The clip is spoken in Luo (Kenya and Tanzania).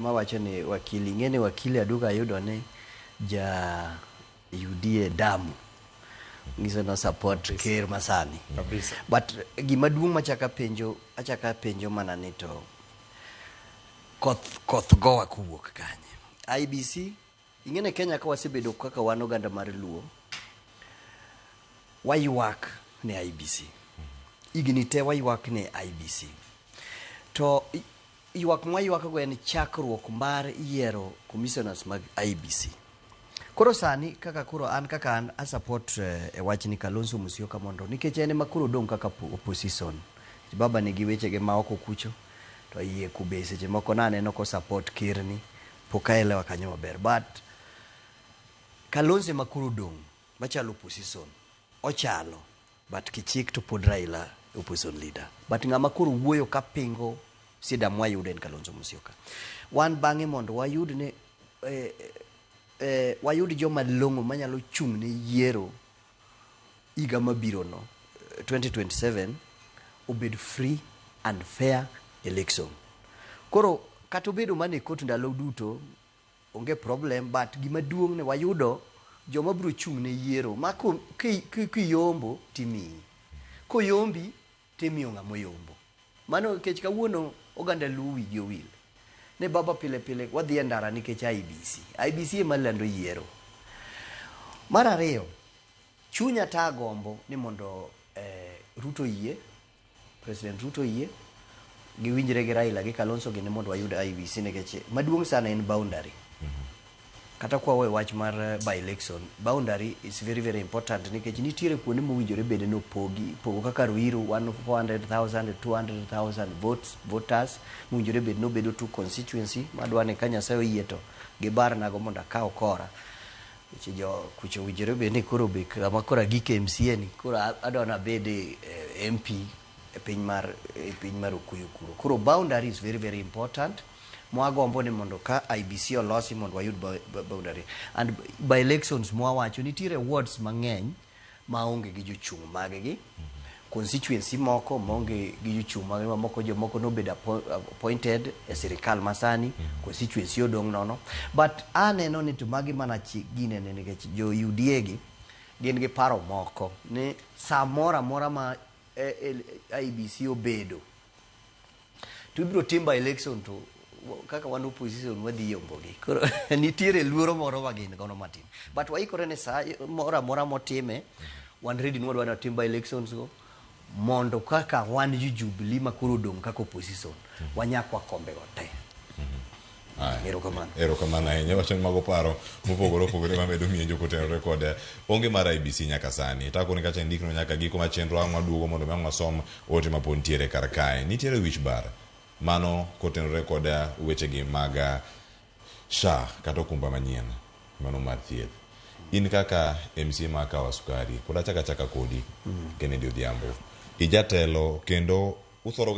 Mawacho ni wakili ing'e ni wakili aduogo ayudo ni ja UDA damu nyiso no support ker masani Kabisa. But gima duong' machaka penjo, achaka penjo mana ni to koth koth gowa kowuok kanye? IEBC ing'e ni Kenya ka wasebedo kaka wan oganda mar Luo, waywak ne IEBC higni te, waywak ne IEBC to ywak mwaywak go en chakruok mar yiero commissioners mag IEBC. Koro sani kaka koro an kaka an a support e wachni Kalonzo Musyoka mondo nikech en ema koro odong' kaka opposition. Baba nigi wechege ma oko kucho to iye kube seche moko naneno ko support kerni pok aelewa kanyo maber, but Kalonzo ema koro odong' machalo opposition ochalo, but kichik to pod Raila opposition leader, but ng'ama koro wuoyo kapingo sida mwayudo en Kalonzo Musyoka. Wan bang'e mondo wayud ne wayud joma long'o manyalo chung' ne yiero higa mabiro no 2027 obed free and fair election. Koro kata obedo mana e court ndalo duto onge problem, but gima duong' ne wayudo joma biro chung' ne yiero ma kiyombo timiyi, koyombi timiyo ng'ama oyombo. Mano nikech kawuono oganda Luo wigi owil ne baba pile pile wadhi e ndara nikech IEBC. IEBC ema lando yiero. Mar ariyo, chunya ta gombo ni mondo Ruto yie, President Ruto yie giwinjre gi Raila gi Kalonzo gini mondo wayud IEBC, nikech maduong' sana en boundary. Kata kwa waweyo wach mar by election, boundary is very very important, nikech nitiere kuonde mowinjore bed ni opogi pogo kaka Ruiru 1 400,000 200,000 votes, voters mowinjore bed ni obedo two constituency. Madwa ni ka Nyasaye oyie to gibarnago mondo akaw kora. Weche jo kucho owinjore bed ni koro be kama koro agike MCA ni koro adwa nabed MP e piny mar Okuyu kuro. Koro boundary is very very important. Mwagombo ni mondo ka IEBC olosi mondo wayud boundary and by elections. Mwawacho nitiere wards mang'eny maonge gi jochung' mag gi constituency moko maonge gi jochung' mag mamoko, jomoko nobedo appointed e sirikal masani, constituency odong' nono. But aneno ni to magi mana ginene nikech jo UDA gi gin gi paro moko ni samoro amora ma IEBC obedo to ibiro tim by election to kaka wan opposition wadhi yombogi. Koro nitiere luoro moro ma gin gono matin, but waikore ne saa moro amora motime. Wan ready ni wadwa ni watim by elections go mondo kaka wan jo Jubilee ma koro odong' kaka opposition wanyakwa kombe go te. Aya. Erokamano. Erokamano ahinya. Wacho ni mago paro mopogore opogore mamedo mienjo kotenore kod onge mar IEBC nyaka sani. Takoni kacha ndikno nyaka giko mar chenro ang' waduogo mondo mi ang' wasom ote mapod nitiere kar kae. Nitiere wich bar mano kotenore kod wechegi mag SHA kata okumba manyien mano mar thieth. In kaka MCA ma Kawa Sukari pod achaka achaka kodi Kennedy Odhiambo. Ijatelo kendo uthoro